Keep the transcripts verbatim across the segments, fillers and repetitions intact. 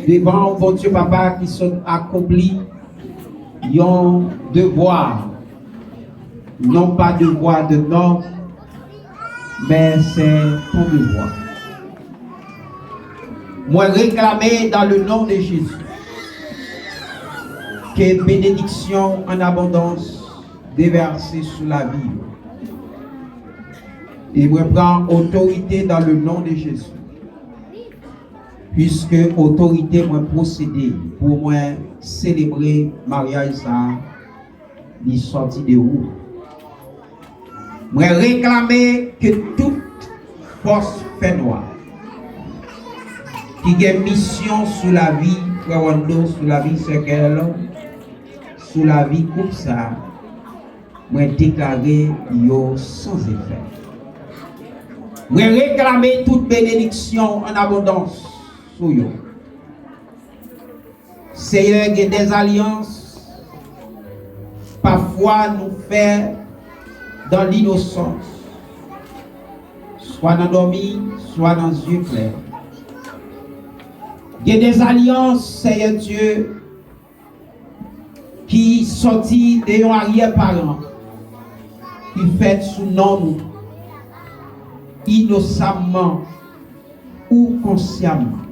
Devan w, Bondye Papa, ki sot akonpli yon devwa, non pa devwa de nonm, men se ton devwa. Mwen reklame dans le nom de Jésus ke benediksyon an abondans devèse sou lavi yo. E mwen pran otorite dans le nom de Jésus. Piske otorite mwen posede pou mwen selebre maryaj sa a, li sòti de ou. Mwen reklame ke tout fòs fènwa ki gen misyon sou lavi frè Wando, sou lavi sè Kerlande, sou lavi koup sa a, mwen deklare yo san efè. Mwen reklame tout benediksyon an abondans sou yo. Seyè, gen dèzalyans pafwa nou fè dans l'innocence, swa nan dòmi, swa nan zye klè. Gen dèzalyans, Seyè Dye, ki sòti de yon aryè paran, ki fèt sou non nou, inosamman ou konsyamman.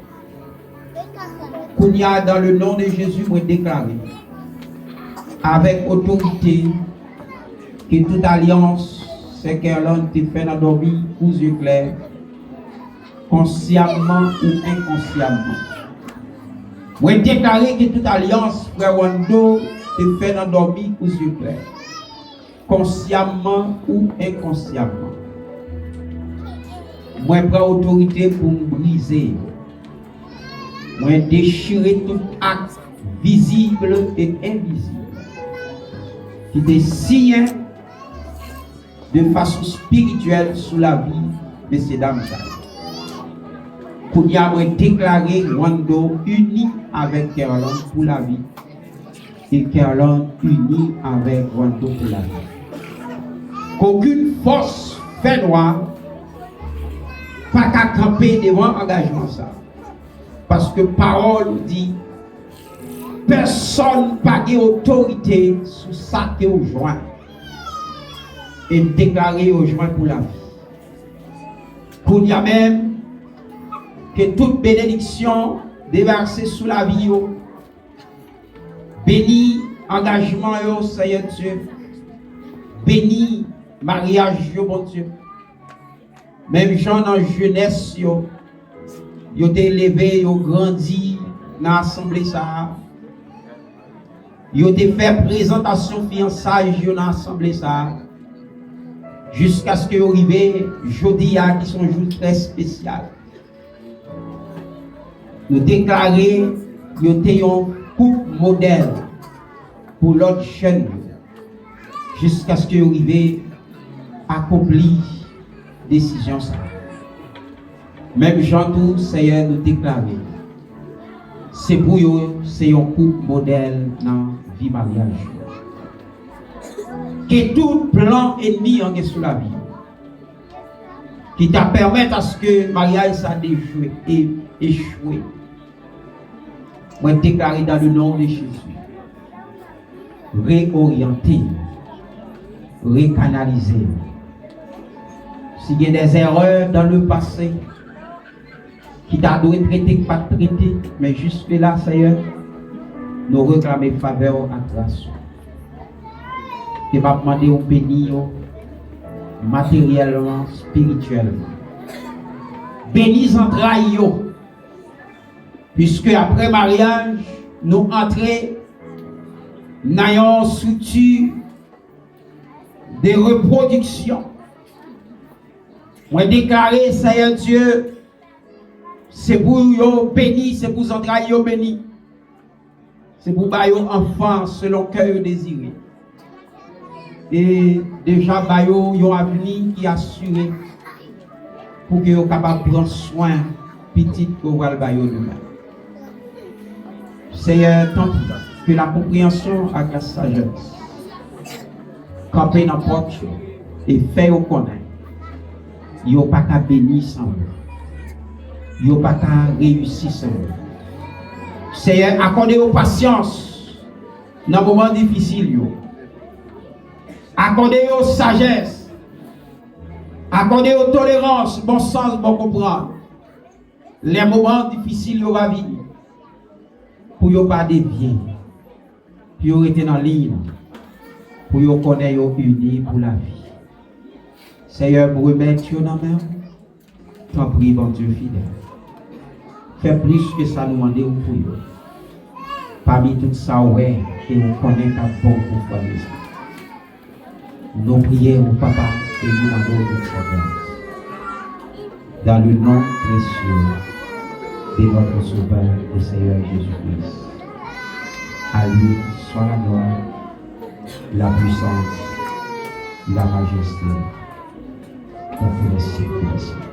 Kounye a, dans le nom de Jésus, mwen deklare avèk otorite ke tout alyans sè Kerlande te fè nan dòmi kou zye klè, konsyamman ou enkonsyamman. Mwen deklare ke tout alyans frè Wando te fè nan dòmi kou zye klè, konsyamman ou enkonsyamman, mwen pran otorite pou m brize yo. Mwen dechire tout ak vizib e envizib ki te siyen de fason espirityèl sou lavi mesyedam sa yo. Kounye a, mwen deklare Wando ini avèk Kerlande pou lavi, e Kerlande ini avèk Wando pou lavi. Kokenn fòs fènwa pa ka kanpe devan angajman sa a. Paske pawòl ou di, pèsonn pa gen otorite sou sa ke w jwenn. E m deklare yo jwenn pou lavi. Kounye a menm, ke tout benediksyon devèse sou lavi yo. Beni angajman yo, Seyè Dye. Beni maryaj yo, Bondye. Menm jan nan jenès yo, yo te leve, yo grandi nan asanble sa a. Yo te fè prezantasyon fiyansaj yo nan asanble sa a. Jiskaske yo rive jodi a, ki se yon jou trè espesyal. Nou deklare yo te yon koup modèl pou lòt jèn yo, jiskaske yo rive akonpli desizyon sa a. Menm jan tou, Seyè, nou deklare, se pou yo, se yon koup modèl nan vi maryaj yo. Ke tout plan ènmi an gen sou lavi yo, ki ta pèmèt aske maryaj sa dechwe e echwe. Mwen deklare dans le nom de Jésus, reoryante yo, rekanalize yo. Si gen des erreurs dans le passé ki ta dwe trete, ki pa t trete, men jiske la, Seyè, nou reklame favè w ak gras ou. E m ap mande w beni yo materyèlman, espirityèlman. Beni zantray yo. Piske apre maryaj, nou antre nan yon estrikti de repwodiksyon. Mwen deklare, Seyè Dye, se pou yo beni, se pou zantray yo beni. Se pou ba yo anfan selon kè yo dezire. E deja ba yo yon avni ki asire pou ke yo kapab pran swen pitit ke w pral ba yo demen. Seyè, tanpri, ke la konpreyansyon ak la sajès kanpe nan pòt yo e fè yo konnen yo pa ka beni san ou. Yo pa ka reyisi san ou. Senyè, akòde yo pasyans nan moman difisil yo. Akòde yo sajès. Akòde yo tolerans, bon sans, bon konprann. Lè moman difisil yo va vini, pou yo pa devye, pou yo rete nan liy nan, pou yo konnen yo ini pou lavi. Senyè, m remèt yo nan men w. Tanpri, Bondye fidèl, fè plis ke sa nou mande w pou yo. Pami tout sa w wè e w konnen k ap bon pou frè m yo. Nou priye w, Papa, e nou mande w tout sa gras. Dans le nom précieux de notre Sauveur et Seigneur Jésus-Christ. À lui soit la gloire, la puissance, la majesté, pour tous les siècles des siècles.